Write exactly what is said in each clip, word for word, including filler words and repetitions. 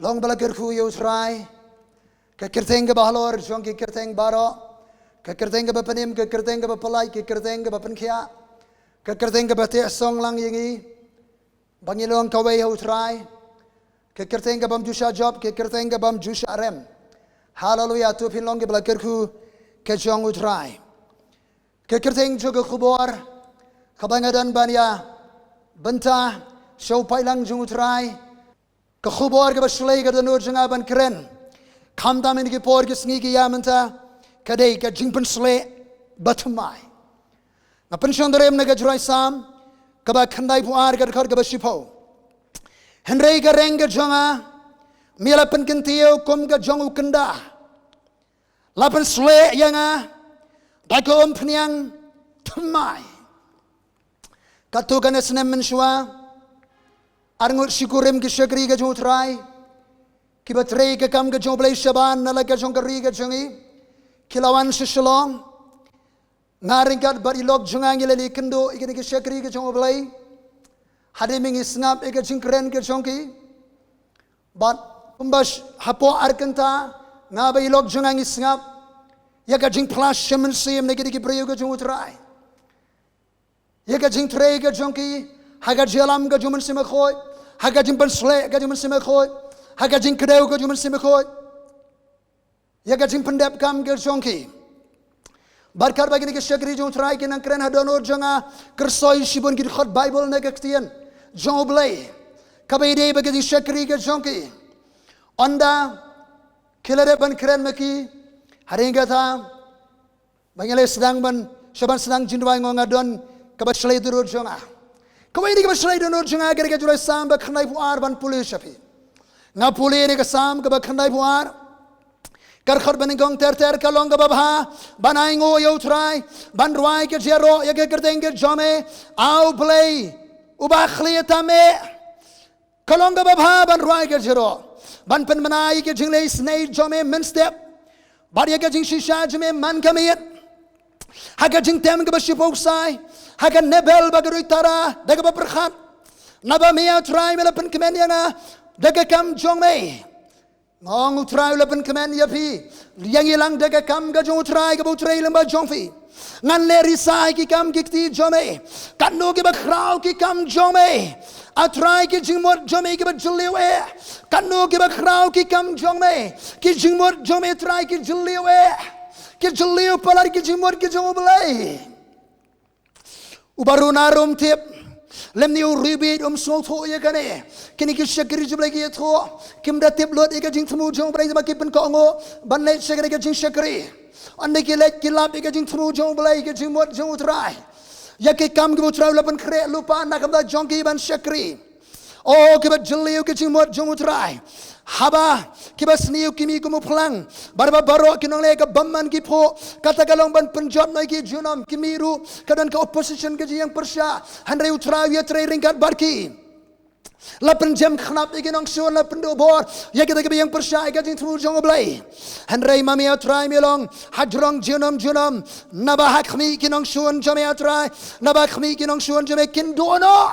Ong ba la kyrkhu ïa U Trai, ka kyrteng kaba halor jong ki kyrteng baroh, ka kyrteng kaba pynim, ka kyrteng kaba pyllait, ka kyrteng kaba pynkhiah, ka kyrteng kaba teh song lang ïa ngi, ba ngi long kawei ha U Trai, ka kyrteng ka bym ju shah jop, ka kyrteng ka bym ju shah rem. Haleluya, to phin long kiba la kyrkhu ka jong U Trai. Ka kyrteng jong ka khubor kaba nga don ban ïa bynta sha u paidlang jong U Trai, ka khubor kaba shlei ka dohnud jong nga ban kren, khamtam ha kine ki por ki sngi ki ïa mynta, ka dei ka jingpynsleh bathymmai. Nga pynshong dore na ka Jroi Salm kaba khyndaiphew ar, ka dkhot kaba shiphew. Hynrei ka reng ka jong nga me la pynkyntiew kum ka jong u kynda, la pynsleh ïa nga da ka umphniang thymmai. Katto katne snem mynshuwa, arngut shi kurim ki shakri ka jong U Trai, kiba trei ka kam ka jong U Blei shabar na la ka jong ka ri ka jong ngi, ki la wan sha Shillong. Nga ryngkat bad i lok jong nga ngi la ïakynduh ïa kine ki shakri ka jong U Blei. Hadien ba ngi sngap ïa ka jingkren ka jong ki, bad kumba sh-, hapoh ar kynta, nga bad i lok jong nga ngi sngap ïa ka jingphla sha mynsiem na kine ki briew ka jong U Trai, ïa ka jingtrei ka jong ki ha ka jingïalam ka jong U Mynsiem Bakhuid, ha ka jingpynsleh ka jong U Mynsiem Bakhuid, ha ka jingkdew ka jong U Mynsiem Bakhuid, ïa ka jingpyndep kam ka jong ki. Bad katba kine ki shakri jong U Trai ki nang kren, ha dohnud jong nga kyrsoi shibun ki dkhot Baibl na ka ktien jong U Blei, kaba ïadei bad ka jingshakri ka jong ki. Ynda ki la dep ban kren ma ki, hadien kata, ba ngi la sdang ban, sha ban sdang jingduwai, nga ong nga don kaba shlei dohnud jong nga. Kawei na kaba shlei dohnud jong nga ka dei ka Jroi Salm ba khyndaiphew ar ban pule sha phi. Nga pule na ka Salm kaba khyndaiphew ar, ka dkhot banyngkong ter ter: Ka long kaba bha ban ainguh ïa U Trai, ban rwai ka jingïaroh ïa ka kyrteng ka jong me, A U Blei, uba khlieh tam eh. Ka long kaba bha ban rwai ka jingïaroh, ban pynbna ïa ka jingleh isynei jong me mynstep, bad ïa ka jingshisha jong me man ka miet. Ha ka Jingtem kaba shiphew ksai, ha ka Nebel ba ka dei tara da kaba pyrkhat. Naba me, A Trai, me la pynkmen ïa nga da ka kam jong me. Nga ong, U Trai u la pynkmen ïa phi, ïa ngi lang da ka kam ka jong U Trai kaba U Trai lyngba jong phi. Ngan leh risa ïa ki kam ki kti jong me. Katno kiba khraw ki kam jong me, A Trai, ki jingmut jong me kiba jylliew eh. Katno kiba khraw ki kam jong me, ki jingmut jong me, A Trai, ki jylliew eh. Ki jylliew palat ki jingmut ki jong U Blei. U barunar um tip, lymne u riewbeit um sngewthuh ïa kane. Kine ki shakri jong U Blei ki ïathuh, kim da tip lut ïa ka jingthmu jong U Blei, ba ki pynkohnguh ban leit sha kane ka jingshakri. Ynda ki leit ki lap ïa ka jingthmu jong U Blei, ka jingmut jong U Trai, ïa ki kam kiba U Trai u la pynkhreh lypa na ka bynta jong ki ban shakri. O, kiba jylliew ki jingmut jong U Trai. Haba kiba sniew ki mih kum u phlang, bad ba baroh ki nongleh ka bymman ki phuh, kata ka long ban pynjot noh ïa ki junom. Ki mih ruh ka don ka opposition, ka jingïeng pyrshah, hynrei U Trai u ïatrei ryngkat bad ki. La pynjem khnap ïa ki nongshun, la pynduh bor ïa kita kiba ïeng pyrshah ïa ka jingthmu jong U Blei. Hynrei ma me, A Trai, me long hajrong junom junom. Naba ha khmih ki nongshun jong me, A Trai, naba ha khmih ki nongshun jong me, kin duh noh.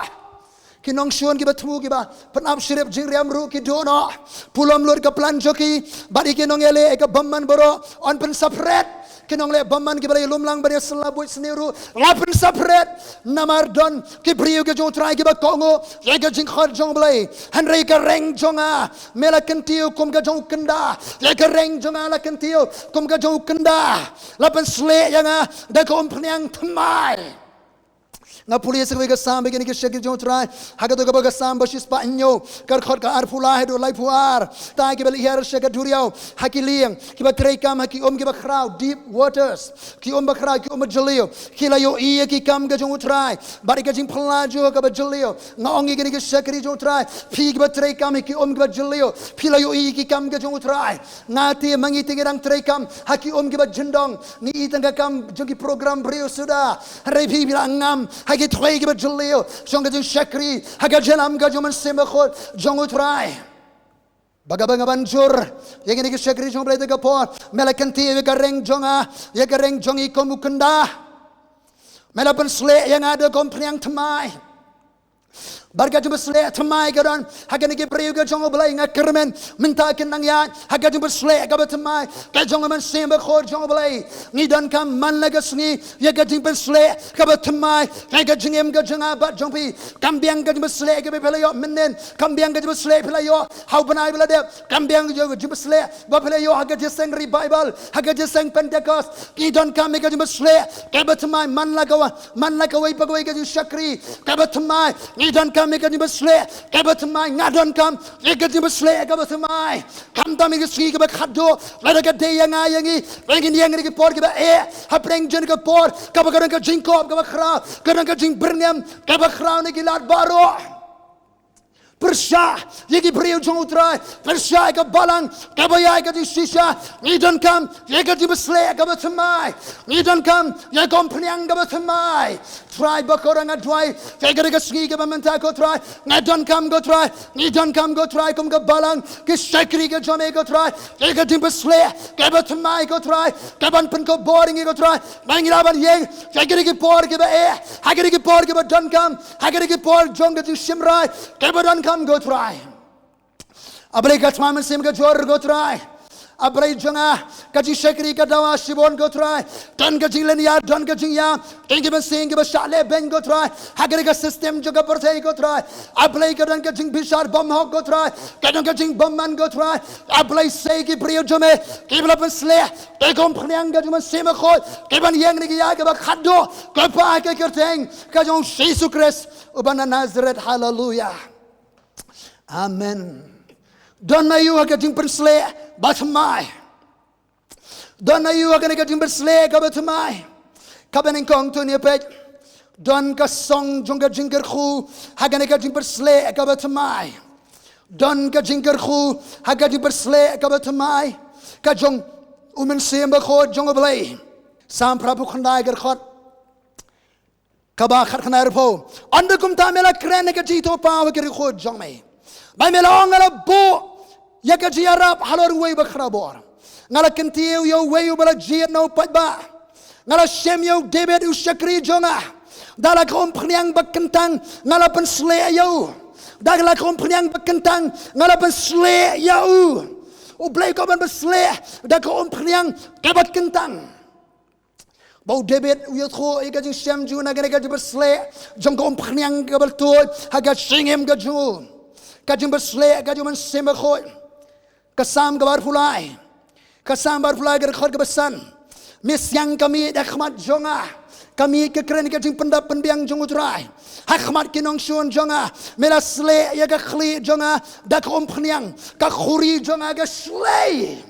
Ki nongshun kiba thmu, kiba pynap syrip jingriam ruh ki duh noh. Pulom lut ka plan jong ki, bad ïa ki nongïaleh ïa ka bymman baroh yn pynsaphriang. Ki nongleh bymman kiba la ïalum lang bad ïasylla buit sniew ruh la pynsaphriang. Namar don ki briew ki jong U Trai kiba kohnguh ïa ka jingkhot jong U Blei. Hynrei ka reng jong nga me la kyntiew kum ka jong u kynda. Ïa ka reng jong nga la kyntiew kum ka jong u kynda. La pynsleh ïa nga da ka umphniang thymmai. Nga pule sa kawei ka Salm ba kine ki shakri jong U Trai, ha kato kaba ka Salm ba shispah hynñiew, ka dkhot ka arphew lai haduh laiphew ar. Kita kiba leit hiar sha ka duriaw ha ki lieng, kiba trei kam ha ki um kiba khraw, deep waters, ki um ba khraw, ki um ba jylliew, ki la ïohi ïa ki kam ka jong U Trai bad ïa ka jingphylla jong U kaba jylliew. Nga ong ïa kine ki shakri jong U Trai, phi kiba trei kam ha ki um kiba jylliew, phi la ïohi ïa ki kam ka jong U Trai. Nga te ma ngi te ngi dang trei kam ha ki um kiba jyndong, ngi i tang ka kam jong ki program briew suda. Hynrei phi, phi la ngam ha ki thwei kiba jylliew jong ka jingshakri ha ka jingïalam ka jong U Mynsiem Bakhuid jong U Trai. Ba kaba nga ban jur ïa kine ki shakri jong U Blei te ka por, me la kyntiew ïa ka reng jong nga, ïa ka reng jong ngi kum u kynda. Me la pynsleh ïa nga da ka umphniang thymmai. Bad ka jingpynsleh thymmai ka don ha kine ki briew ka jong U Blei. Nga kyrmen mynta kin nang ïaid ha ka jingpynsleh kaba thymmai ka jong U Mynsiem Bakhuid jong U Blei. Ngi donkam man la ka sngi ïa ka jingpynsleh kaba thymmai ha ka jingim ka jong nga bad jong phi. Kam biang ka jingpynsleh kaba phi la ïoh mynnin, kam biang ka jingpynsleh phi la ïoh ha u bnai ba la dep, kam biang ka jingpynsleh ba phi la ïoh ha ka jingïaseng revival, ha ka jingïaseng Pentecost. Ngi donkam ïa ka jingpynsleh kaba thymmai man la ka wa man la kawei pa kawei ka jingshakri kaba thymmai. Ngi donkam ïa ka jingpynsleh kaba thymmai. Nga donkam ïa ka jingpynsleh kaba thymmai. Khamtam ïa ka sngi kaba khatduh, lada ka dei ïa nga ïa ngi, ba ngin ïeng ha ki por kiba eh, hapdeng jong ka por kaba ka don ka jingkop kaba khraw, ka don ka jingbyrngem kaba khraw na ki lad baroh. Pyrshah ïa ki briew jong U Trai, pyrshah ïa ka balang kaba ïaid ka jingshisha. Ngi donkam ïa ka jingpynsleh kaba thymmai. Ngi donkam ïa ka umphniang kaba thymmai. Trai bakhuid, nga duwai ïa kane ka sngi kaba mynta, ko Trai. Nga donkam, ko Trai. Ngi donkam, ko Trai, kum ka balang, ki shakri ka jong me, ko Trai, ïa ka jingpynsleh kaba thymmai, ko Trai, kaban pynkupbor ïa ngi, ko Trai, ba ngin lah ban ïeng ha kine ki por kiba eh, ha kine ki por kiba donkam, ha kine ki por jong ka jingshim rai kaba donkam, ko Trai. A Blei ka thymmai mynsiem ka jor, ko Trai. A Blei jong nga, ka jingshakri ka dawa shibun, ko Trai. Don ka jinglynñiar, don ka jingïap, don ki mynsiem kiba shah lehbeiñ, ko Trai, ha kane ka system jong ka pyrthei, ko Trai. A Blei ka don ka jingbishar bymhok, ko Trai, ka don ka jingbymman, ko Trai. A Blei, sei ki briew jong me kiba la pynsleh da ka umphniang ka jong U Mynsiem Bakhuid, kiban ïeng na ka ïaid kaba khatduh, ko Pa, ha ka kyrteng ka jong U Jisu Khrist uba na Nasareth. Haleluia. Amen. Don aïu ha ka jingpynsleh ba thymmai? Don aïu ha kane ka jingpynsleh kaba thymmai? Kaba nyngkong, to ngin peit, don ka song jong ka jingkyrkhu ha kane ka jingpynsleh kaba thymmai. Don ka jingkyrkhu ha ka jingpynsleh kaba thymmai ka jong U Mynsiem Bakhuid jong U Blei. Salm phraphewkhyndai, ka dkhot kaba khatkhyndai, arphew. Ynda kumta me la kren ïa ka jingithuhpaw ha ki riewkhuid jong me, ba me la ong, nga la buh ïa ka jingïarap halor uwei uba khraw bor. Nga la kyntiew ïa uwei uba la jied na u paidbah. Nga la shem ïa u David u shakri jong nga. Da la ka umphniang ba kyntang nga la pynsleh ïa u. Da la ka umphniang ba kyntang nga la pynsleh ïa u. U Blei u kwah ban pynsleh da ka umphniang kaba kyntang. Ba u David u ïathuh ïa ka jingshem jong u na kane ka jingpynsleh jong ka umphniang kaba tuid ha ka jingim ka jong u. Ka jingpynsleh ka jong U Mynsiem Bakhuid. Ka Salm kaba arphew lai. Ka Salm kaba arphew lai, ka dkhot kaba san. Me siang ka miet ha khmat jong nga. Ka miet ka kren ïa ka jingpyndap pynbiang jong U Trai ha khmat ki nongshun jong nga. Me la sleh ïa ka khlieh jong nga da ka umphniang. Ka khuri jong nga ka shlei.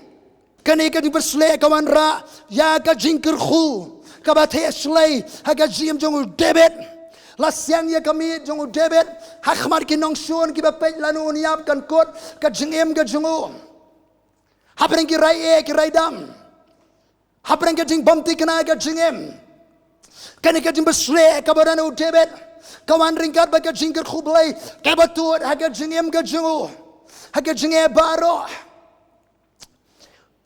Kane ka jingpynsleh ka wanrah ïa ka jingkyrkhu kaba theh shlei ha ka jingim jong u David. La siang ïa ka miet jong u David ha khmat ki nongshun kiba peit lano un ïap, kan kut ka jingim ka jong u. Hapdeng ki rai eh, ki rai dam, hapdeng ka jingbymthikna ka jingim, kane ka jingpynsleh kaba don ha u David ka wan ryngkat bad ka jingkyrkhu Blei kaba tuid ha ka jingim ka jong u, ha ka jingeh baroh.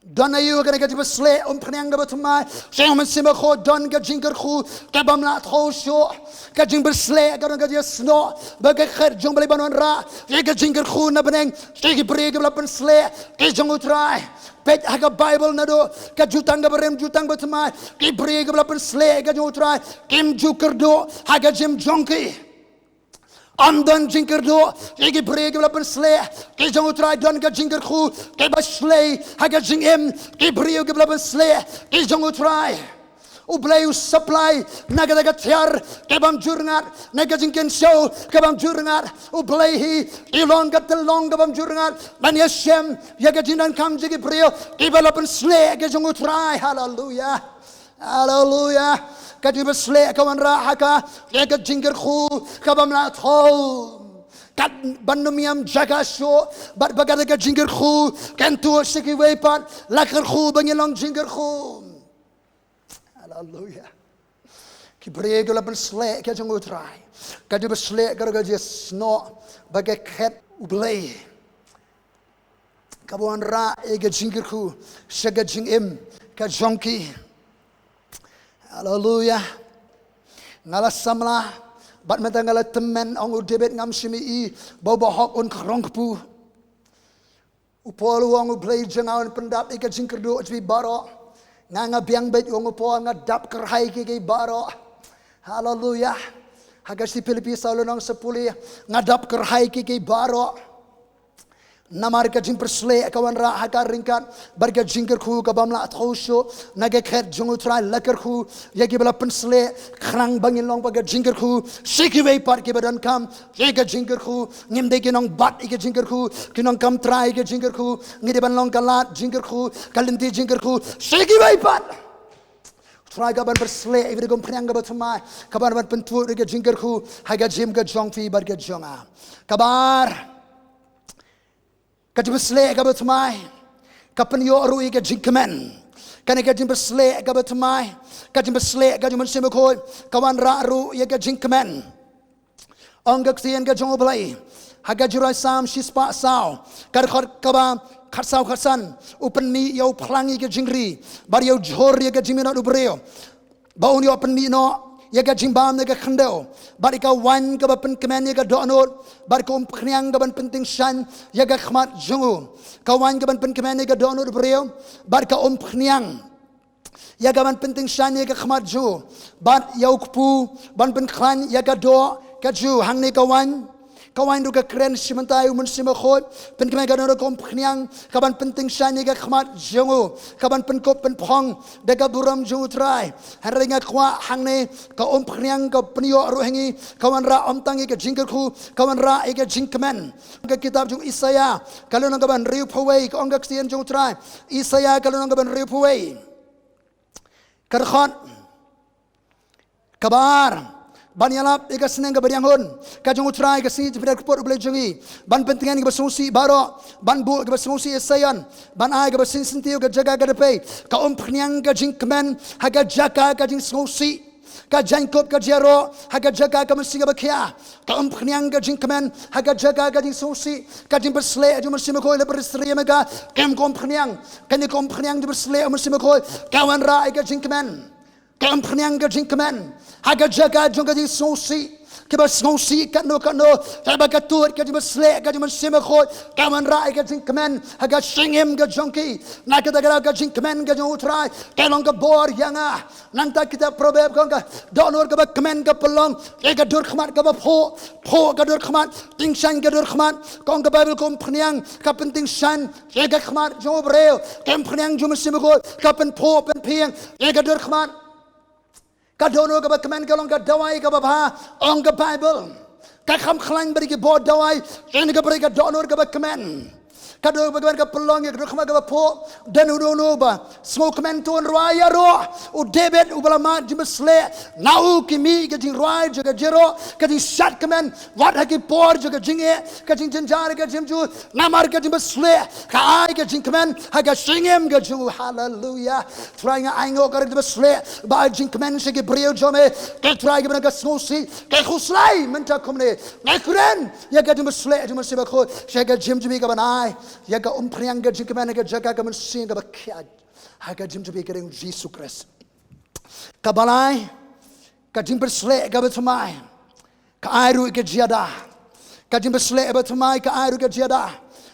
Don aïu ha kane ka jingpynsleh umphniang kaba thymmai jong U Mynsiem Bakhuid? Don ka jingkyrkhu kabym lah thew shuh. Ka jingpynsleh ka don ka jingïasnoh bad ka khet jong U Blei ban wanrah ïa ka jingkyrkhu na bneng. Ki briew kiba la pynsleh ki jong U Trai. Peit ha ka Baibl naduh ka Jutang kaba Rim, Jutang ba Thymmai, ki briew kiba la pynsleh ki jong U Trai kim ju kyrduh ha ka jingim jong ki. Ym don jingkyrduh ïa ki briew kiba la pynsleh ki jong U Trai. Don ka jingkyrkhu kaba shlei ha ka jingim ki briew kiba la pynsleh ki jong U Trai. U Blei u supply na kata ka tiar kabym ju rngat, na ka jingkynshew kabym ju rngat. U Blei hi i long ka tyllong kabym ju rngat ban ïashem ïa ka jingdonkam jong ki briew kiba la pynsleh ki jong U Trai. Haleluia. Haleluia. Ka jingpynsleh ka wanrah ha ka, ïa ka jingkyrkhu kabym lah thew. Katba ym ïam jaka shuh bad ba kata ka jingkyrkhu kan tuid sha kiwei pat. La kyrkhu ba ngin long jingkyrkhu. Haleluia. Ki briew kiba la pynsleh ki jong U Trai, ka jingpynsleh ka don ka jingïasnoh bad ka khet U Blei kaba wanrah ïa ka jingkyrkhu sha ka jingim ka jong ki. Haleluia. Nga la samla Bad mynta nga la tymmen, ong u David, ngam shym ïohi ba u bahok un khrong kpu. U Paul u ong, U Blei jong nga un pyndap ïa ka jingkyrduh jong phi baroh. Nga nga biang beit, u ong u Paul, nga dap kyrhai ïa kiei kiei baroh. Haleluya. Ha ka shithi Philippi saw lynnong sa pule, nga dap kyrhai ïa kiei kiei baroh. Namar ka jingpyrsleh ka wanrah ha ka ryngkat bad ka jingkyrkhu ka bym lah thew shuh. Na ka khet jong U Trai la kyrkhu ïa kiba la pynsleh, khnang ba ngin long pat ka jingkyrkhu sha kiwei pat kiba donkam ïa ka jingkyrkhu. Ngim dei ki nongbat ïa ka jingkyrkhu, ki nongkam trai ïa ka jingkyrkhu. Ngi dei ban long ka lad jingkyrkhu, ka lynti jingkyrkhu sha kiwei pat. U Trai ka ban pyrsleh ïa phi da ka umphniang kaba thymmai, ka ban ban pynthut ïa ka jingkyrkhu ha ka jingim ka jong phi bad ka jong nga. Kaba ar, ka jingpyrsleh kaba thymmai ka pynïoh ruh ïa ka jingkmen. Kane ka jingpyrsleh kaba thymmai, ka jingpyrsleh ka jong U Mynsiem Bakhuid, ka wanrah ruh ïa ka jingkmen. Ong ka ktien ka jong U Blei ha ka Jingrai Salm shispah saw, ka dkhot kaba khatsaw khatsan, u pynmih ïa u phlang ïa ka jingri bad ïa u jhur ïa ka jingminot u briew, ba un ïoh pynmih noh ïa ka jingbam na ka khyndew, bad ïa ka waiñ kaba pynkmen ïa ka dohnud, bad ka umphniang ka ban pyntyngshaiñ ïa ka khmat jong u. Ka waiñ ka ban pynkmen ïa ka dohnud u briew, bad ka umphniang ïa ka ban pyntyngshaiñ ïa ka khmat jong u, bad ïa u kpu ban pynkhlaiñ ïa ka doh ka jong u. Hangne ka waiñ, ka waiñ ruh ka kren shi mynta ïa U Mynsiem Bakhuid, pynkmen ka dohnud, ka umphniang ka ban pyntyngshaiñ ïa ka khmat jong u, ka ban pynkup pynphong da ka burom jong U Trai. Hynrei nga kwah hangne ka umphniang ka pynïoh ruh ha ngi, ka wanrah ym tang ïa ka jingkyrkhu, ka wanrah ïa ka jingkmen. Ka kitab jong Isaïah ka lynnong kaba hynriewphew wei, ka ong ka ktien jong U Trai. Isaïah ka lynnong kaba hynriewphew wei, ka dkhot kaba ar, ban ïalap ïa ka sneng kaba riang hun ka jong U Trai, ka sngi jingpynïaid kput U Blei jong ngi, ban pyntngen ïa kiba sngewsih baroh, ban buh ïa kiba sngewsih ïa Saion, ban ai ïa kiba sngewsih ïa ka jaka ka dpei. Ka umphniang ka jingkmen ha ka jaka ka jingsngewsih. Ka jaiñkup ka jia ruh ha ka jaka ka mynsiem kaba khia. Ka umphniang ka jingkmen ha ka jaka ka jingsngewsih. Ka jingpyrsleh jong U Mynsiem Bakhuid la pyrsyriem ïa ka kem ka umphniang. Kane ka umphniang jingpyrsleh U Mynsiem Bakhuid ka wanrah ïa ka jingkmen. Ka umphniang ka jingkmen ha ka jaka jong ka jingsngewsih. Kiba sngewsih katno katno, haba ka tut ka jingpyrsleh ka jong U Mynsiem Bakhuid, ka wanrah ïa ka jingkmen ha ka jingim ka jong ki. Na kata ka daw ka jingkmen ka jong U Trai ka long ka bor ïa nga. Nangta kitab Proverb ka ong, ka dohnud kaba kmen ka pynlong ïa ka dur khmat kaba phuh, phuh ka dur khmat, tyngshaiñ ka dur khmat. Ka ong ka Baibl, ka umphniang ka pyntyngshaiñ ïa ka khmat jong u briew. Ka umphniang jong U Mynsiem Bakhuid ka pynphuh pynphieng ïa ka dur khmat. Ka dohnud kaba kmen ka long ka dawai kaba bha, ong ka Baibl. Ka kham khlaiñ bad ki bor dawai, ïa kane ka briew ka dohnud kaba kmen. Ka dohnud kaba kmen ka pynlong ïa ka dur khmat kaba phuh. Dei uno uno ba sngewkmen, to un rwai ïa u. U David uba la mad jingpyrsleh, na u ki mih ka jingrwai jong ka jingïaroh, ka jingshad kmen, wat ha ki por jong ka jingeh, ka jingjynjar ka jingim jong u, namar ka jingpyrsleh ka ai ka jingkmen ha ka jingim ka jong u. Haleluya. Trai, nga ainguh ka ri jingpyrsleh ba ai jingkmen sha ki briew jong me. Ko Trai, kiba don ka sngewsih, ka khuslai mynta kumne, nga kren ïa ka jingpyrsleh jong U Mynsiem Bakhuid sha ka jingim jong me, ka ban ai ïa ka umphniang ka jingkmen ha ka jaka ka mynsiem kaba khia ha ka jingim jong me, ha ka kyrteng U Jisu Khrist. Kaba lai, ka jingpyrsleh kaba thymmai ka ai ruh ïa ka jingïada. Ka jingpyrsleh kaba thymmai ka ai ruh ïa ka jingïada.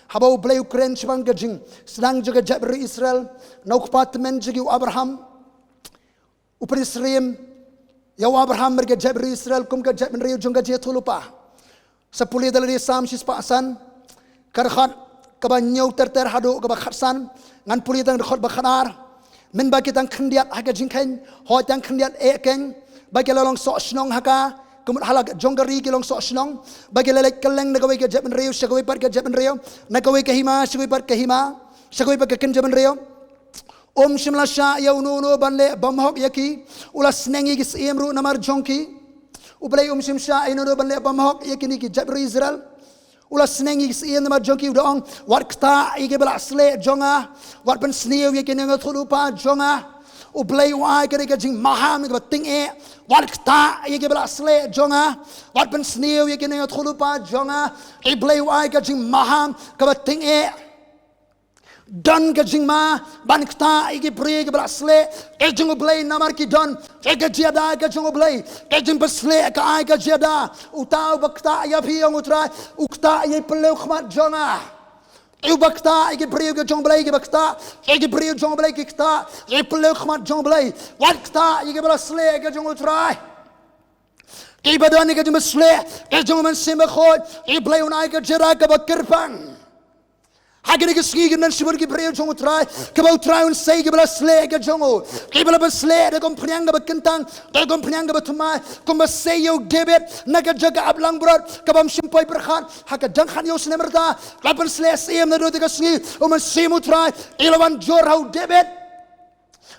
Haba U Blei u kren shaphang ka jingsdang jong ka jaitbynriew Israel, na u kpa tymmen jong ki u Abraham, u pynsyriem ïa u Abraham bad ka jaitbynriew Israel kum ka jaitbynriew jong ka jingïathuhlypa. Sa pule da lade Salm shispah san, ka dkhot kaba hynñiew ter ter haduh kaba khatsan. Ngan pule tang dkhot ba khatar. Mynba ki tang khyndiat ha ka jingkheiñ, hooid, tang khyndiat eh keiñ, ba ki la long soh shnong ha ka, ka mut ha la jong ka ri ki long soh shnong, ba ki la leit kylleng na kawei ka jaitbynriew sha kawei pat ka jaitbynriew, na kawei ka hima sha kawei pat ka hima, sha kawei pat ka kynja bynriew. Um shym la shah ïa uno uno ban leh bymhok ïa ki. U la sneng ïa ki syiem ruh namar jong ki. U Blei um shym shah ïa uno uno ban leh bymhok ïa kine ki jaitbynriew Israel. U la sneng ïa ki syiem namar jong ki, u da ong, wat ktah ïa kiba la sleh jong nga, wat pynsniew ïa ki nongïathuhlypa jong nga. U Blei u ai ka dei ka jingmaham kaba tyngeh. Wat ktah ïa kiba la sleh jong nga, wat pynsniew ïa ki nongïathuhlypa jong nga. U Blei u ai ka jingmaham kaba tyngeh. Don ka jingma ban ktah ïa ki briew kiba la sleh ka jong U Blei namar ki don ka jingïada ka jong U Blei. Ka jingpynsleh ka ai ka jingïada. Uta uba ktah ïa phi, ong U Trai, u ktah ïa i pyllew khmat jong nga. Uba ktah ïa ki briew ka jong U Blei kiba ktah ïa ki briew jong U Blei, ki ktah ïa i pyllew khmat jong U Blei. Wat ktah ïa kiba la sleh ka jong U Trai. Kiba don ïa ka jingpynsleh ka jong U Mynsiem Bakhuid, U Blei un ai ka jingïada kaba kyrpang. Ha kine ki sngi ki don shibun ki briew jong U Trai kiba U Trai un sei kiba la sleh ka jong u, kiba la pynsleh da ka umphniang kaba kyntang, da ka umphniang kaba thymmai, kumba sei ïa u David na ka jaka ap langbrot kabym shym poi pyrkhat. Ha ka dang khathynñiew snem rta la pynsleh syiem, naduh kata ka sngi U Mynsiem U Trai u la wan jur ha u David.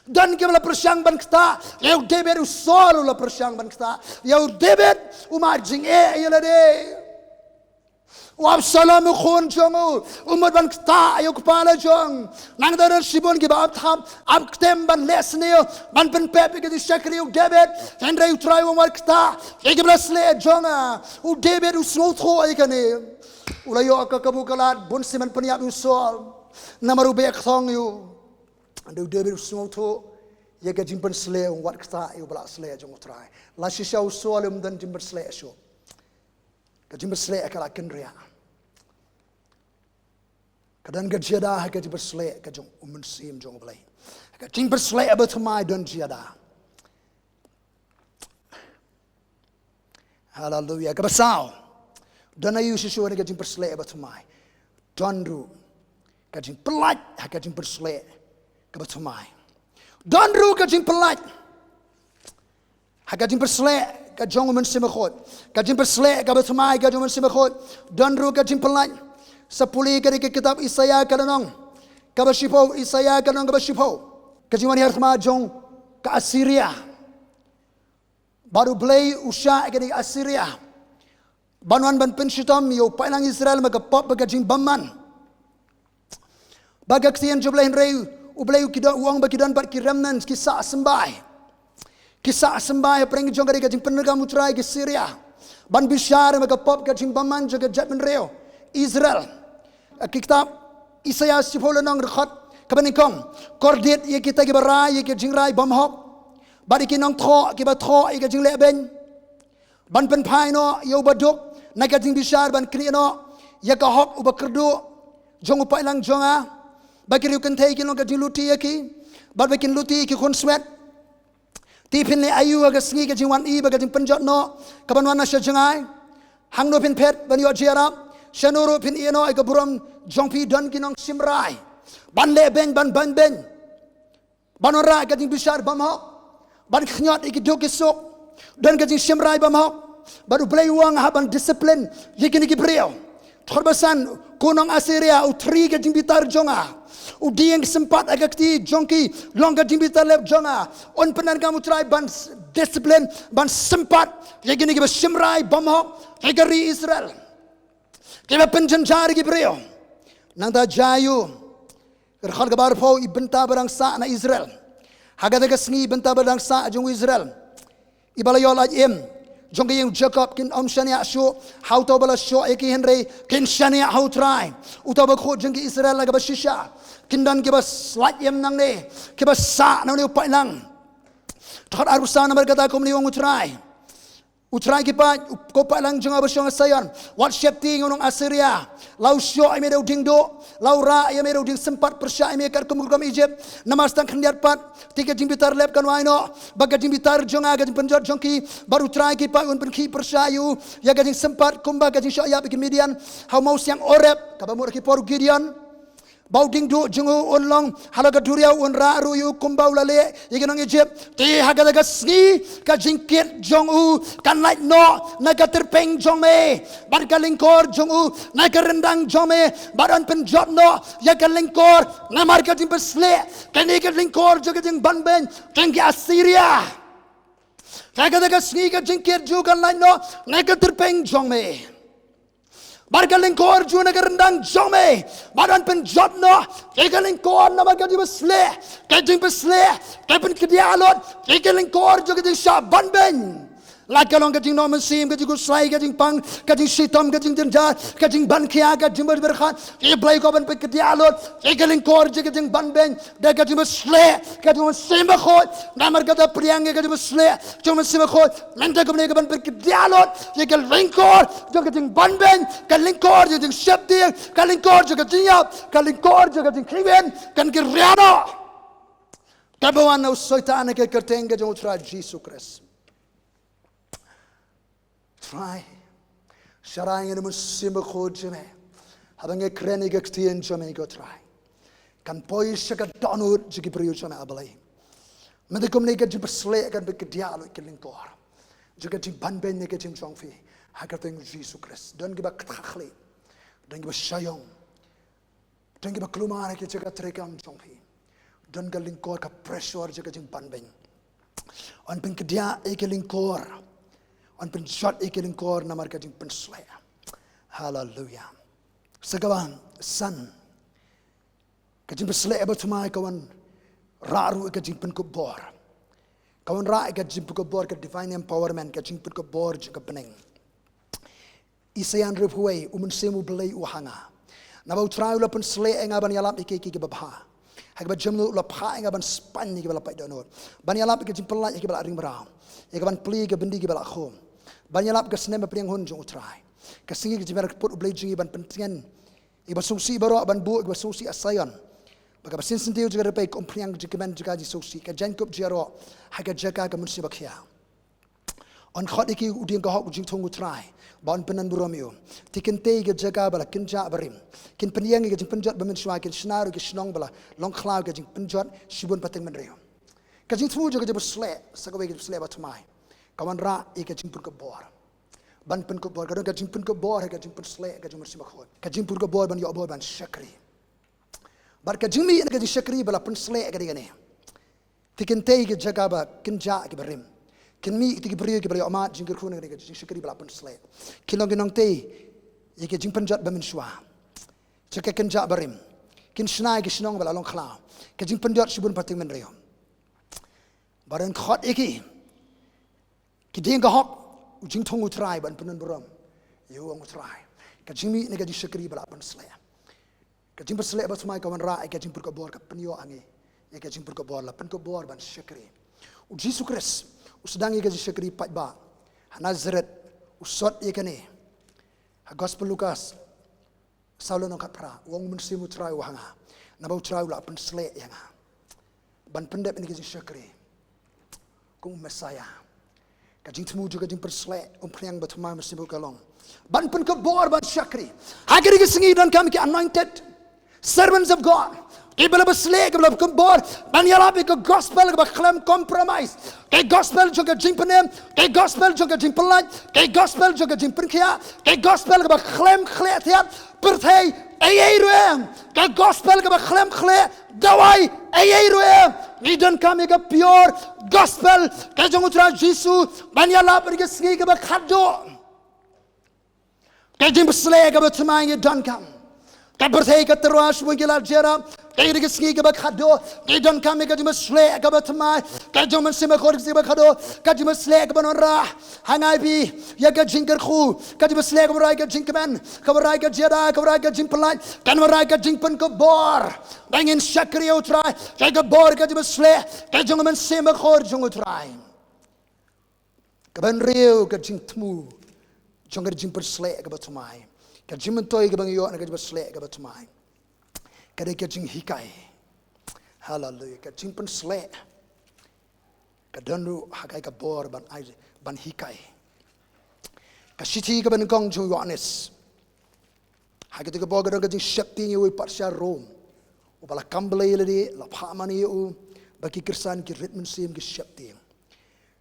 Don kiba la pyrshang ban ktah ïa u David, u Saul u la pyrshang ban ktah ïa u David, u mad jingeh ïa lade. U Absalom u khun jong u, u mut ban ktah ïa u kpa la jong. Nangta don shibun kiba ap thap ap ktem ban leh sniew, ban pynpep ïa ka jingshakri ïa u David. Hynrei U Trai u ong wat ktah ïa kiba la sleh jong nga. U David u sngewthuh ïa kane. U la ïoh ka kabu ka lad, bun sien ban pynïap ïa u Saul namar u beh kthong ïa u. Hynrei u David u sngewthuh ïa ka jingpynsleh, u ong wat ktah ïa uba la sleh jong U Trai. La shisha u Saul um don jingpynsleh shuh. Ka jingpynsleh ka la kynriah. Ka don ka jingïada ha ka jingpynsleh ka jong U Mynsiem jong U Blei. Ka jingpynsleh ba thymmai don jingïada. Haleluia. Kaba saw, don aiu shisha na ka jingpynsleh ba thymmai? Don ruh ka jingpyllait ha ka jingpynsleh kaba thymmai. Don ruh ka jingpyllait ha ka jingpynsleh ka jong U Mynsiem Bakhuid, ka jingpynsleh kaba thymmai ka jong U Mynsiem Bakhuid. Don ruh ka jingpyllait. Sa pule ka dei ka kitab Isaïah ka lynnong kaba shiphew, Isaïah ka lynnong kaba shiphew. Ka jingwan hiar thma jong ka Assyria. Bad U Blei u shah ïa ka dei ka Assyria ban wan ban pynshitom ïa u paidlang Israel ma ka pop bad ka jingbymman. Bad ka ktien jong U Blei, hynrei U Blei u ki don, u ong ba ki don bad ki remnants, ki sah symbai. Ki sah symbai hapdeng jong ka dei ka jingpyndonkam U Trai ki Syria ban bishar ma ka pop ka jingbymman jong ka jaitbynriew Israel. Ka kitab Isaïah shiphew lynnong, dkhot kaba nyngkong. Kordit ïa kita kiba rai ïa ka jingrai bymhok, bad ïa ki nongthoh kiba thoh ïa ka jinglehbeiñ, ban pynphai noh ïa u baduk na ka jingbishar, ban knieh noh ïa ka hok uba kyrduh jong u paidlang jong nga. Ba ki riew kynthei kin long ka jingluti ïa ki, bad ba kin luti ïa ki khunswet. Te phin leh aiu ha ka sngi ka jingwan i bad ka jingpynjot noh kaban wan na sha jngai? Hangno phin phet ban ïoh jingïarap? Shano ruh phin ïeh noh ïa ka burom jong phi? Don ki nongshim rai ban lehbeiñ, ban banbeiñ, ban wanrah ka jingbishar bymhok, ban khñiot ïa ki duk ki suk. Don ka jingshim rai bymhok. Bad U Blei u ong hap ban discipline ïa kine ki briew. Dkhot ba san, ko nong Assyria, u thri ka jingbitar jong nga. U dieng sympat ha ka kti jong ki long ka jingbitar lep jong nga. Un pyndonkam U Trai ban s-, discipline, ban sympat ïa kine kiba shim rai bymhok ha ka ri Israel, kiba pynjynjar ïa ki briew. Nangta jia aiu? Ka dkhot kaba arphew, i bynta ba dang sah na Israel. Ha kata ka sngi i bynta ba dang sah jong u Israel, iba la ïoh lait im jong ka ïing u Jakob, kin ym shaniah shuh ha uta uba la shoh ïa ki, hynrei kin shaniah ha U Trai, uta uba khuid jong ki Israel la kaba shisha. Kin don kiba s-, lait im nangne, kiba sah na une u paidlang. Dkhot arphew saw, namar kata kumne u ong U Trai, U Trai ki paid, u, ko paidlang jong nga ba shong ha Zion, wat sheptieng ïa u nong Assyria. La u shoh ïa me da u dieng duh, la u rah ïa me da u dieng sympat, pyrshah ïa me katkum ka rukom Egypt. Namar sa tang khyndiat pat, te ka jingbitar lep kan wai noh, bad ka jingbitar jong nga, ka jingpynjot jong ki, bad U Trai ki paid un pynkhih pyrshah ïa u ïa ka jingsympat, kumba ka jingshoh ïap ïa ki Midian ha u mawsiang Oreb, kaba mut ha ki por u Gideon. Ba u dieng duh jong u un long halor ka duriaw, un rah ruh ïa u kumba u la leh ïa ki nong Egypt. Te ha kata ka sngi ka jingkit jong u kan lait noh na ka tyrpeng jong me, bad ka lyngkor jong u na ka ryndang jong me, bad yn pynjot noh ïa ka lyngkor namar ka jingpynsleh, kane ka lyngkor jong ka jingbanbeiñ jong ki Assyria. Ha kata ka sngi ka jingkit jong u kan lait noh na ka tyrpeng jong me, bad ka lyngkor jong u na ka ryndang jong me, bad yn pynjot noh ïa ka lyngkor namar ka jingpynsleh, ka jingpynsleh, ka pynkhih lut ïa ka lyngkor jong ka jingshah banbeiñ. La ka long ka jingnong mynsiem, ka jingkhuslai, ka jingpang, ka jingshitom, ka jingjynjar, ka jingbankhia, ka jingpyrkhat ïa U Blei, ko ban pynkdiah lut ïa ka lyngkor jong ka jingbanbeiñ da ka jingpynsleh ka jong U Mynsiem Bakhuid. Namar kata pdiang ïa ka jingpynsleh jong U Mynsiem Bakhuid, mynta kumne ka ban pynkdiah lut ïa ka lyngkor jong ka jingbanbeiñ, ka lyngkor jong ka jingsheptieng, ka lyngkor jong ka jingïap, ka lyngkor jong ka jingkyrmen kan ki riano. Kaba wan na u Soitan ha ka kyrteng ka jong U Trai Jisu Khrist. Trai, sharai ïa U Mynsiem Bakhuid jong me. Haba ngi kren ïa ka ktien jong me, ko Trai, kan poi sha ka dohnud jong ki briew jong me, A Blei. Mynta kumne ka jingpynsleh kan pynkdiah lut ïa ka lyngkor jong ka jingbanbeiñ ne ka jingjong phi ha ka kyrteng Jisu Khrist. Don kiba khatkhlieh, don kiba shaiong, don kiba kulmar ha ki jaka treikam jong phi. Don ka lyngkor ka pressure jong ka jingbanbeiñ. Yn pynkdiah ïa ka lyngkor, yn pynjot ïa ka lyngkor namar ka jingpynsleh. Haleluia. Sa kaba san, ka jingpynsleh bathymmai ka wan rah ruh ïa ka jingpynkup bor. Ka wan rah ïa ka jingpynkup bor, ka divine empowerment, ka jingpynkup bor jong ka bneng. Isaïah hynriewphew wei, U Mynsiem U Blei u ha nga. Naba U Trai u la pynsleh ïa nga ban ïalap ïa ki, ki, kiba bha. Ha kaba jemnud u la phah ïa nga ban spaiñ ïa kiba la pait dohnud, ban ïalap ïa ka jingpyllait ïa kiba la ring mraw, ïa ka ban plie ïa ka byndi kiba la khum, ban ïalap ka snem ba pdiang hun jong U Trai, ka sngi ka jingpynkut U Blei jong ngi, ban pyntngen ïa kiba sngewsih baroh, ban buh ïa kiba sngewsih ha Zion, ba kaba sien syntiew jong ka ri pei ka umphniang ka jingkmen jong ka jingsngewsih, ka jaiñkup jong ki baroh ha ka jaka ka mynsiem bakhiah. Yn khot ïa ki u dieng ka hok u jingthung U Trai, ba yn pyndonburom ïa u. Te kin tei ïa ka jaka ba la kynjah barim, kin pynïeng ïa ka jingpynjot ba mynshuwa, kin shna ruh ïa ki shnong ba la long khlaw ïa ka jingpynjot shibun pateng bynriew. Ka jingthmu jong ka jingpynsleh, sa kawei ka jingpynsleh bathymmai, ka wan rah ïa ka jingpynkup bor. Ban pynkup bor, ka don ka jingpynkup bor, ka jingpynsleh ka jong U Mynsiem Bakhuid, ka jingpynkup bor ban ïoh bor ban shakri. Bad ka jingmih na ka jingshakri ba la pynsleh ka dei kane. Te kin tei ïa ka jaka ba kynjah ïa kiba rim. Kin mih ïa ki briew kiba la ïoh mad jingkyrkhu na ka jingshakri ba la pynsleh. Kin long ki nongtei ïa ka jingpynjot ba mynshuwa, jaka kynjah barim. Kin shna ïa ki shnong ba la long khlaw, ka jingpynjot shibun pateng bynriew. Bad yn khot ïa ki, ki dieng ka hok u jingthung U Trai, ban pyndonburom ïa u, ong U Trai. Ka jingmih na ka jingshakri ba la pynsleh. Ka jingpynsleh bathymmai ka wan rah ïa ka jingpynkup bor, ka pynïoh ha ngi ïa ka jingpynkup bor, la pynkup bor ban shakri. U Jisu Khrist u sdang ïa ka jingshakri paidbah ha Nazareth, u sot ïa kane. Ha Gospel Lukas saw lynnong khatphra, u ong, U Mynsiem U Trai u ha nga, naba U Trai u la pynsleh ïa nga ban pyndep ïa ka jingshakri kum u Messaïah. Ka jingthmu jong ka jingpynsleh umphniang bathymmai mynsiem ka long ban pynkup bor ban shakri. Ha kane ka sngi donkam ki anointed servants of God, kiba la pynsleh, kiba la pynkup bor ban ïalap ïa ka gospel kaba khlem compromise, ka gospel jong ka jingpynim, ka gospel jong ka jingpyllait, ka gospel jong ka jingpynkhiah, ka gospel kaba khlem khleh thiat pyrthei ei ei ruh em, ka gospel kaba khlem khleh dawai ei ei ruh em. Ngi donkam ïa ka pure gospel ka jong U Trai Jisu ban ïalap ha kane ka sngi kaba khatduh. Ka jingpynsleh kaba thymmai ngi donkam. Ka pyrthei ka tyrwa shibun ki la jia, ha kane ka sngi kaba khatduh ngi donkam ïa ka jingpynsleh kaba thymmai ka jong U Mynsiem Bakhuid, ka sngi kaba khatduh, ka jingpynsleh kaba wanrah ha nga ïa phi ïa ka jingkyrkhu, ka jingpynsleh kaba wanrah ïa ka jingkmen, kaba wanrah ïa ka jingïada, kaba wanrah ïa ka jingpyllait, ka wanrah ïa ka jingpynkup bor. Ba ngin shakri ïa U Trai, ka jingkup bor, ka jingpynsleh ka jong U Mynsiem Bakhuid jong U Trai. Kaba hynriew, ka jingthmu jong ka jingpynsleh kaba thymmai, ka jingmyntoi kaba ngi ïoh na ka jingpynsleh kaba thymmai, ka dei ka jinghikai. Haleluia. Ka jingpynsleh ka don ruh ha ka, ka bor ban ai, ban hikai. Ka shithi kaba nyngkong jong u Ïoannis, ha kata ka bor ka don ka jingsheptieng ïa uwei pat sha Rom, uba la kam Blei ïa lade, la phah mane ïa u, ba ki Khristan ki rit mynsiem, ki sheptieng.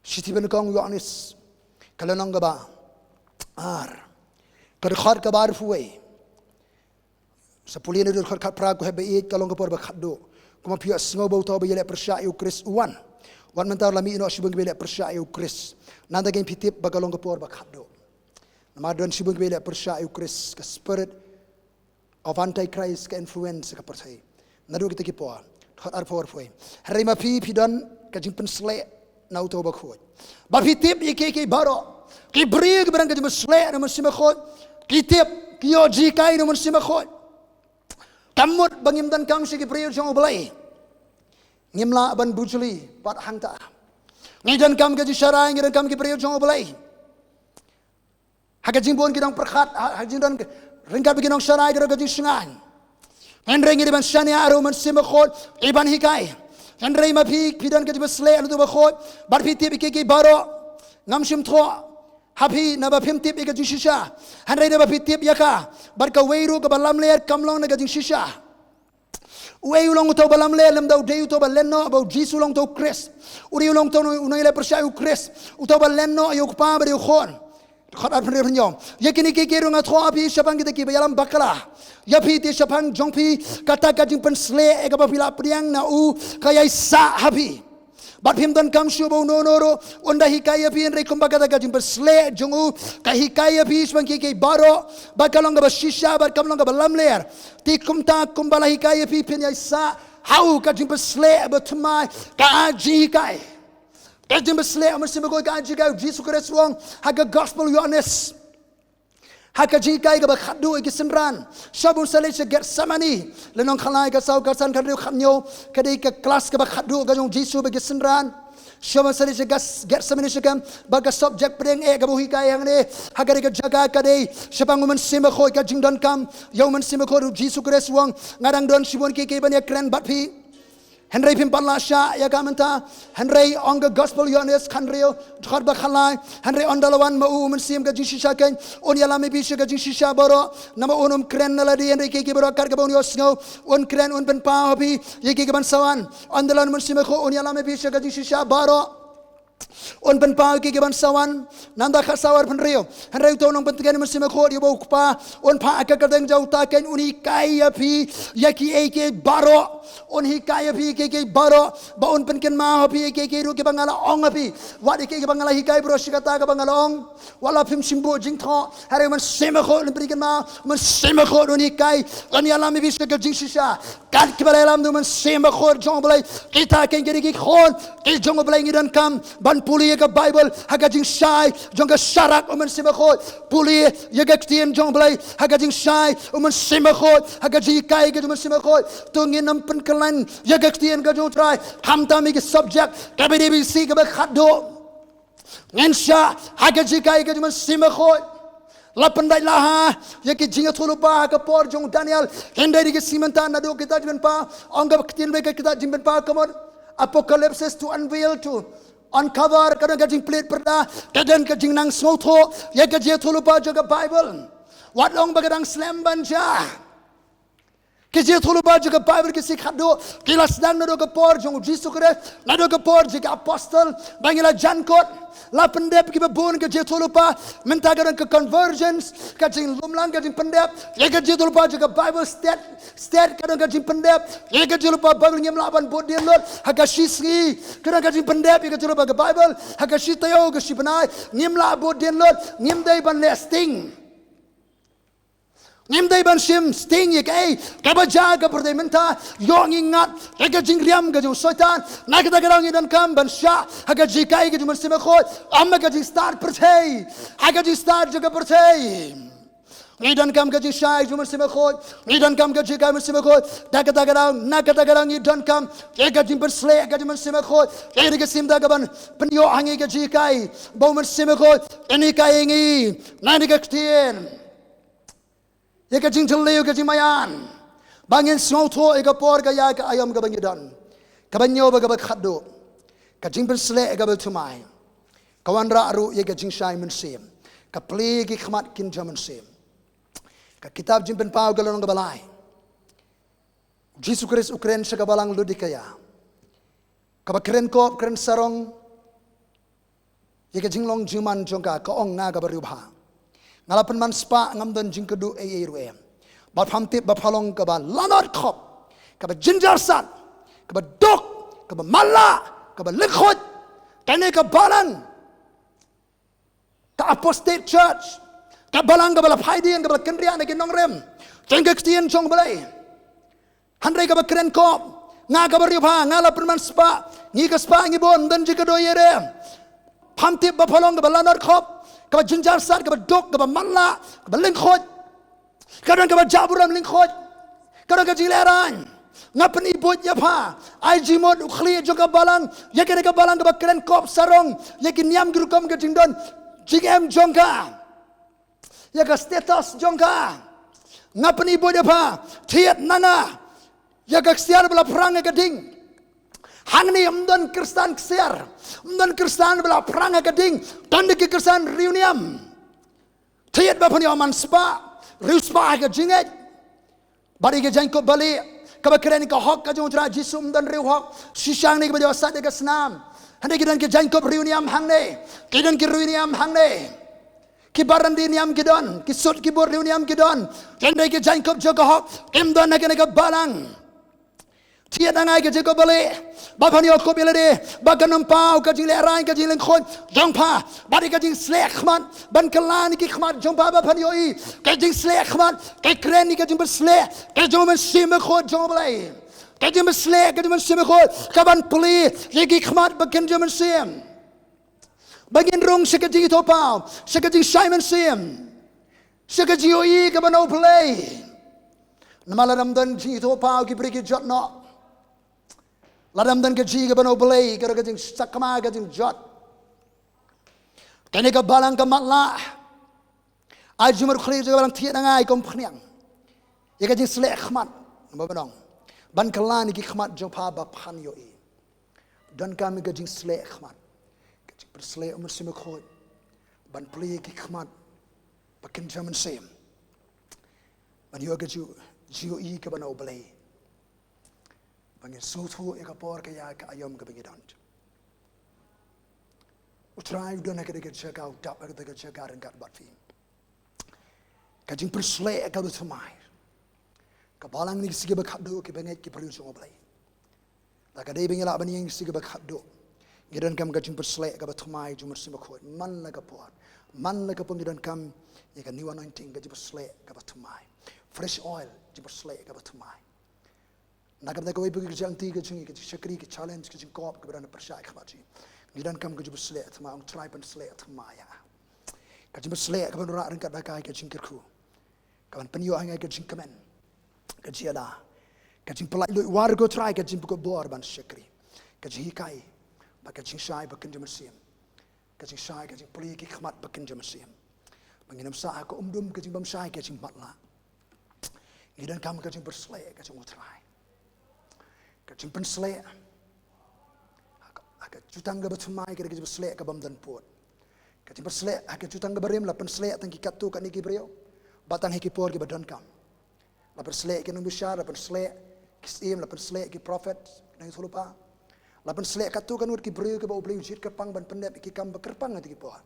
Shithi ba nyngkong u Ïoannis, ka lynnong kaba ar, ka dkhot kaba arphew wei. Sa pule na ka dkhot khatphra, ko hep ba ïeit, ka long ka por ba khatduh. Kumba phi ïohsngew ba uta uba ïaleh pyrshah ïa u Khrist u wan, wat mynta la mih noh shibun kiba ïaleh pyrshah ïa u Khrist. Nangta kein phi tip ba ka long ka por ba khatduh. Namar don shibun kiba ïaleh pyrshah ïa u Khrist, ka spirit of Antichrist ka influence ka pyrthei naduh kita ki por. Dkhot arphew, arphew wei. Hynrei ma phi, phi don ka jingpynsleh na uto uba khuid. Ba phi tip ïa kiei kiei baroh. Ki briew kiba don ka jingpynsleh na u Mynsiem Bakhuid ki tip, ki ïoh jinghikai na u Mynsiem Bakhuid. Kam mut ba ngim donkam sha ki briew jong U Blei. Ngim lah ban bujli pat hangta. Ngi donkam ka jingsharai, ngi donkam ki briew jong U Blei. Ha ka jingbun ki nongpyrkhat, ha, ha ka jingdon ryngkat bad ki nongsharai ka dei ka jingshngaiñ. Hynrei ngi dei ban shaniah ruh u Mynsiem Bakhuid i ban hikai. Hynrei ma phi, phi don ka jingpynsleh na uto uba khuid, bad phi tip ïa kiei kiei baroh. Ngam shym thoh ha phi naba phim tip ïa ka jingshisha. Hynrei naba phi tip ïa ka, bad kawei ruh kaba lamler kam long na ka jingshisha. Uei u long uto uba lamler lymda u dei uto uba len noh ba u Jisu u long uto u Khrist? U dei u long uto u nongïaleh pyrshah u Khrist, uto uba len noh ïa u Kpa bad ïa u Khun. Dkhot arphew hynriew, hynñiew. Ïa kine kiei kiei ruh nga thoh ha phi shaphang kita kiba ïalam bakla ïa phi, te shaphang jong phi kata ka jingpynsleh ïa kaba phi la pdiang na u ka ïaisah ha phi. Bad phim donkam shuh ba uno uno ruh un da hikai ïa phi, hynrei kumba kata ka jingpynsleh jong u ka hikai ïa phi shaphang kiei kiei baroh, bad ka long kaba shisha bad kam long kaba lamler. Te kumta kumba la hikai ïa phi, phin ïaisah ha u. Ka jingpynsleh bathymmai ka ai jinghikai. Ka jingpynsleh u Mynsiem Bakhuid ka ai jinghikai. U Jisu Khrist u ong ha ka Gospel Ïoannis, ha ka jinghikai kaba khatduh ïa ki synran, sha ba un sa leit sha Gethsemane. Lynnong khatlai, khatsaw, khatsan, khathynriew, khathynñiew, ka dei ka klas kaba khatduh ka jong u Jisu bad ki synran. Sha ba un sa leit sha Geths-, Gethsemane, sha ka, bad ka subject pdeng eh kaba u hikai hangne ha ka dei ka jaka ka dei shaphang u Mynsiem Bakhuid, ka jingdonkam ïa u Mynsiem Bakhuid. U Jisu Khrist u ong, nga dang don shibun kiei kiei ban ïakren bad phi, hynrei phim pat lah shah ïa ka mynta. Hynrei ong ka Gospel Ïoannis khathynriew, dkhot ba khatlai, hynrei ynda la wan ma u u Mynsiem ka jingshisha keiñ, un ïalam ïa phi sha ka jingshisha baroh. Namar un ym kren na lade, hynrei kiei kiei baroh kat kaba un ïohsngew un kren, un pynpaw ha phi ïa kiei kiei ban sa wan. Ynda la wan u Mynsiem Bakhuid un ïalam ïa phi sha ka jingshisha baroh. Un pynpaw ïa kiei kiei ban sa wan. Nangta khatsaw, arphew hynriew, hynrei uto u nongpyntngen u Mynsiem Bakhuid, ïa uba u Kpa un phah ha ka kyrteng jong uta keiñ, un hikai ïa phi ïa kiei kiei baroh. Un hikai ïa phi ïa kiei kiei baroh, ba un pynkynmaw ha phi ïa kiei kiei ruh kiba nga la ong ha phi. Wat ïa kiei kiei ba nga la hikai baroh shi katta kaba nga la ong. Wat la phim shym buh jingthoh, hynrei u Mynsiem Bakhuid un pynkynmaw, u Mynsiem Bakhuid un hikai, un ïalam ïa phi sha ka jingshisha. Kat kiba la ïalam da u Mynsiem Bakhuid jong U Blei. Kita keiñ ki dei ki khun ki jong U Blei, ngi donkam ban pule ïa ka Baibl ha ka jingshai jong ka sharak u Mynsiem Bakhuid. Pule ïa ka ktien jong U Blei ha ka jingshai u Mynsiem Bakhuid, ha ka jinghikai ka jong u Mynsiem Bakhuid. To ngin ym pynkhlaiñ ïa ka ktien ka jong U Trai khamtam ïa ki subject kaba dei basic kaba khatduh. Ngin shah ha ka jinghikai ka jong u Mynsiem Bakhuid. La pyndait la ha ïa ki jingïathuhlypa ha ka por jong u Daniel. Hynrei da ka sngi mynta naduh ka kitab Jingpynpaw, ong ka ktien ba ka kitab Jingpynpaw ka mut Apocalypse, to unveil, to uncover, ka don ka jingplie pyrda, ka don ka jingnang sngewthuh ïa ka jingïathuhlypa jong ka Baibl. Wat long ba ka dang slem ban jia. Ka jingïathuhlypa jong ka Baibl, ka sngi khatduh, ki la sdang naduh ka por jong u Jisu Khrist, naduh ka por jong ki apostol, ba ngi la jan kot, la pyndep kiba bun ka jingïathuhlypa. Mynta ka don ka convergence, ka jinglumlang, ka jingpyndep ïa ka jingïathuhlypa jong ka Baibl. Stet stet ka don ka jingpyndep ïa ka jingïathuhlypa Baibl, ngim lah ban bud dien lut ha ka shi sngi. Ka don ka jingpyndep ïa ka jingïathuhlypa ka Baibl ha ka shi taïew, ka shi bnai, ngim lah bud dien lut. Ngim dei ban leh sting. Ngim dei ban shim sting ïa kaei kaba jia ha ka pyrthei mynta. Ïoh ngi ngat ïa ka jingriam ka jong u Soitan. Na kata ka daw ngi donkam ban shah ha ka jinghikai ka jong u Mynsiem Bakhuid, ym ha ka jingstad pyrthei, ha ka jingstad jong ka pyrthei. Ngi donkam ka jingshai jong u Mynsiem Bakhuid, ngi donkam ka jinghikai u Mynsiem Bakhuid. Na kata ka daw, na kata ka daw ngi donkam ïa ka jingpynsleh ka jong u Mynsiem Bakhuid. Ïa ka sngi mynta ka ban pynïoh ha ngi ka jinghikai ba u Mynsiem Bakhuid un hikai ïa ngi na kane ka ktien. Ïa ka jingjylliew, ka jingmaïan, ba ngin sngewthuh ïa ka por, ka ïa ka aïom kaba ngi don. Kaba hynñiew bad kaba khatduh, ka jingpynsleh kaba thymmai ka wanrah ruh ïa ka jingshai mynsiem, ka plie ïa ki khmat ki jong mynsiem. Ka kitab Jingpynpaw ka lynnong kaba lai, u Jisu Khrist u kren sha ka balang Laodikaïa, kaba kren kop kren sarong ïa ka jinglong jingman jong ka, ka ong, nga ka bariewbha. Nga la pynman spah, ngam don jingkyrduh ei ei ruh em. Bad pham tip ba pha long kaba lanot khop, kaba jynjar sat, kaba duk, kaba matlah, kaba lyngkhuid. Kane ka balang, ka apostate church, ka balang kaba la phai dien, kaba la kynriah na ki nongrim jong ka ktien jong U Blei. Hynrei kaba kren kop, Nga ka bariewpha, nga la pynman spah, ngi ka spah ngi bun, ym don jingkyrduh ïa re. Pham tip ba pha long kaba lanot khop, kaba jynjar sat, kaba duk, kaba matlah, kaba lyngkhuid. Ka don kaba jah burom lyngkhuid. Ka don ka jinglehrain. Nga pyni buit ïa pha. Ai jingmut u khlieh jong ka balang. Ïa kane ka balang kaba kren kop sarong. Ïa ki niam ki rukom ka jingdon jingem jong ka. Ïa ka status jong ka. Nga pyni buit ïa pha. Thied na nga. Ïa ka ksiar ba la phrang ïa ka ding. Hangne ym don Khristan ksiar. Ym don Khristan ba la phrang ïa ka ding. Don da ki Khristan riewniam. Thied ba phan ïoh man spah, riewspah ha ka jingngeit. Bad ïa ka jaiñkup balieh, kaba kren ïa ka hok ka jong U Trai Jisu, ym don riewhok. Shisha hangne kaba ïoh sait ïa ka snam. Hangne ki don ki jaiñkup riewniam hangne. Ki don ki riewniam hangne. Ki barandi niam ki don, ki sut ki bor riewniam ki don. Ki don ki jaiñkup jong ka hok, kim don ha kane ka balang. Thied na nga ïa ka jingkup balieh, ba phan ïoh kup ïa lade, ba kan ym paw ka jinglehrain, ka jinglyngkhuid jong pha, bad ïa ka jingsleh khmat, ban kylla ïa ki khmat jong pha, ba phan ïohi ka jingsleh khmat, ka kren ïa ka jingpynsleh ka jong U Mynsiem Bakhuid jong U Blei. Ka jingpynsleh ka jong U Mynsiem Bakhuid, ka ban plie ïa ki khmat ba kynja mynsiem. Ba ngin rung sha ka jingithuhpaw, sha ka jingshai mynsiem, sha ka jingïohi kaba na U Blei. Namar lada ym don jingithuhpaw ki briew ki jot noh. Lada ym don ka jingïohi kaba na U Blei, ka don ka jingsakma ka jingjot. Kane ka balang ka matlah. Ai jingmut khlieh jong ka balang, thied na nga ïa ka umphniang. Ïa ka jingsleh khmat, ba ban ong, ban kylla ïa ki khmat jong pha ba phan ïohi. Donkam ïa ka jingsleh khmat, ka jingpynsleh U Mynsiem Bakhuid, ban plie ïa ki khmat ba kynja mynsiem, ban ïoh ka jing, jingïohi kaba na U Blei. Ba ngin sngewthuh ïa ka por, ka ïa ka aïom kaba ngi don. U Trai u don ha kata ka jaka, u dap ha kata ka jaka ryngkat bad phi. Ka jingpynsleh kaba thymmai. Ka balang ne ki sngi kiba khatduh, kiba ngeit ki briew jong U Blei. Lada ka dei ba ngi lah ban ïeng ki sngi kiba khatduh, ngi donkam ka jingpynsleh kaba thymmai jong U Mynsiem Bakhuid. Man la ka por, man la ka por ngi donkam ïa ka new anointing, ka jingpynsleh kaba thymmai. Fresh oil, jingpynsleh kaba thymmai. Na ka bynta kawei pat ka jingïaid lynti ka jong ngi, ka jingshakri, ka challenge, ka jingkop kaba don ha pyrshah ka khmat jong ngi, ngi donkam ka jingpynsleh thymmai. Ong Trai, pynsleh thymmai ïa nga. Ka jingpynsleh kaban rah ryngkat bad ka, ka jingkyrkhu, kaban pynïoh ha nga ka jingkmen, ka jingïada, ka jingpynlait luid war, ko Trai, ka jingpynkup bor ban shakri, ka jinghikai, bad ka jingshai ba kynja mynsiem. Ka jingshai, ka jingplie ki khmat ba kynja mynsiem. Ba ngin ym sah ha ka umdum ka jingbymshai, ka jingmatlah. Ngi donkam ka jingpynsleh ka jong U Trai. Ka jingpynsleh ha ka, ha ka jutang kaba thymmai, ka dei ka jingpynsleh kabym don pud. Ka jingpynsleh ha ka jutang kaba rim la pynsleh tang ki katto katne ki briew, bad tang ha ki por kiba donkam. La pynsleh ki nongbishar, la pynsleh ki syiem, la pynsleh ki prophet, ki nongïathuhlypa. La pynsleh katto katne ki briew kiba U Blei u jied kyrpang ban pyndep ïa ki kam ba kyrpang ha kito ki por.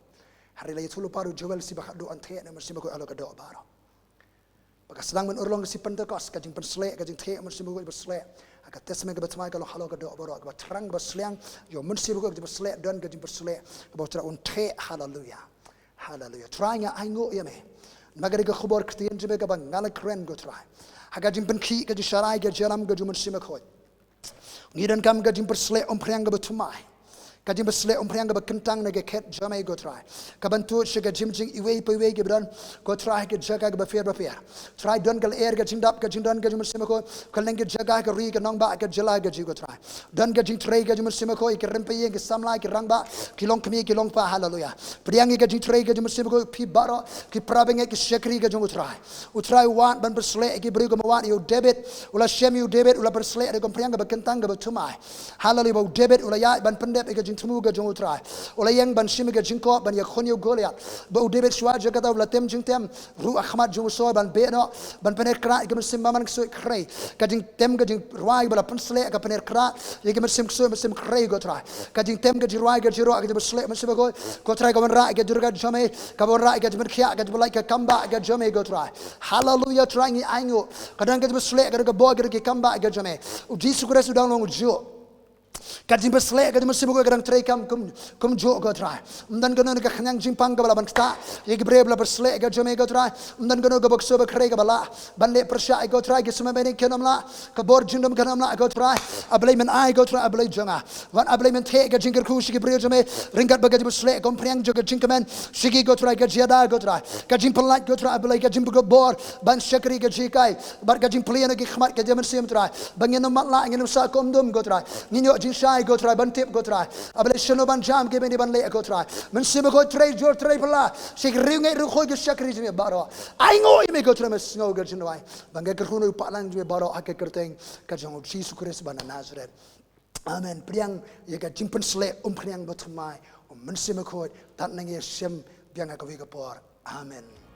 Hynrei la ïathuhlypa da u Joel shiphang khatduh, yn theh ne U Mynsiem Bakhuid halor ka doh baroh. Ba ka sdang ban urlong ka sngi Pentekost, ka jingpynsleh, ka jingtheh U Mynsiem Bakhuid, pynsleh ha ka Testament kaba thymmai ka long halor ka doh baroh, kaba thrang, kaba sliang ïa U Mynsiem Bakhuid, ka jingpynsleh, don ka jingpynsleh kaba U Trai un theh. Haleluia. Haleluia. Trai, nga ainguh ïa me. Namar ka dei ka khubor ktien jong me kaba nga la kren, ko Trai, ha ka jingpynkhih, ka jingsharai, ka jingïalam ka jong U Mynsiem Bakhuid. Ngi donkam ka jingpynsleh umphniang kaba thymmai, ka jingpynsleh umphniang kaba kyntang na ka khet jong me, ko Trai, kaban tuid sha ka jingim jong iwei pa iwei kiba don, ko Trai, ha ka jaka kaba pher bapher. Trai, don ka lyer ka jingdap ka jingdon ka jong U Mynsiem Bakhuid, kylleng ka jaka, ka ri, ka nongbah, ka jylla ka jong ngi, ko Trai. Don ka jingtrei ka jong U Mynsiem Bakhuid, ki rynpei ïing, ki samla, ki rangbah, ki longkmie, ki longpa, haleluia. Pdiang ïa ka jingtrei ka jong U Mynsiem Bakhuid, phi baroh ki para bangeit, ki shakri ka jong U Trai. U Trai u wad ban pynsleh ïa ki briew kumba wad ïa u David. U la shem ïa u David, u la pynsleh da ka umphniang kaba kyntang kaba thymmai. Haleluia, ba u David u la ïaid ban pyndep ïa ka jingthmu ka jong U Trai. U la ïeng ban shim ïa ka jingkop ban ïakhun ïa u Goliath. Ba u David shuwa jong kata u la tem jingtem ruh ha khmat jong u Saul ban beh noh, ban pynïakhlad ïa ka mynsiem bymman ksuid khrei. Ka jingtem, ka jingrwai ba la pynsleh, ka pynïakhlad ïa ka mynsiem ksuid, mynsiem khrei, ko Trai. Ka jingtem, ka jingrwai, ka jingroh, ka jingpynsleh Mynsiem Bakhuid, ko Trai, ka wanrah ïa ka jingduwai jong me, ka wanrah ïa ka jingpynkhiah, ka jingpynlait, ka kam ba ka jong me, ko Trai. Haleluia, Trai, ngi ainguh. Ka don ka jingpynsleh, ka don ka bor, ka don ki kam ba ka jong me. U Jisu Khrist u dang long ujuh. Ka jingpynsleh ka jingpynsleh ka dang trei kam kum, kumjuh, ko Trai. Ym don kano ka khñiang jingpang kaba lah ban ktah ïa ki briew ba la pynsleh ka jong me, ko Trai. Ym don kano ka bok suk ba khrei kaba lah ban leh pyrshah, ko Trai, ki sumar bad ki kynnoh ym lah, ka bor jingdum kynnoh ym lah, ko Trai. A Blei men ai, ko Trai, a Blei jong nga. Wat a Blei men theh ka jingkyrkhu sha ki briew jong me, ryngkat bad ka jingpynsleh ka umphniang jong ka jingkmen sha ki, ko Trai, ka jingïada, ko Trai, ka jingpynlait, ko Trai, a Blei, ka jingpynkup bor ban shakri ka jinghikai bad ka jingplie na ki khmat ka jingmynsiem, Trai, ba ngin ym matlah, ngin ym sah kumdum, ko Trai. Ngin ïoh jingshai, ko Trai, ban tip, ko Trai, a Blei, shano ban jam, kiei kiei ban leh, ko Trai. Mynsiem Bakhuid, trei jur, trei phylla sha ki riewngeit riewkhuid, ki shakri jong me baroh. Ainguh ïa me, ko Trai, me sngew ka jingduwai. Ban ka kyrkhu na u paidlang jong me baroh ha ka kyrteng ka jong u Jisu Khrist ba na Nasareth. Amen. Pdiang ïa ka jingpynsleh umphniang bathymmai u Mynsiem Bakhuid, tad nangne shim biang ha kawei ka por. Amen.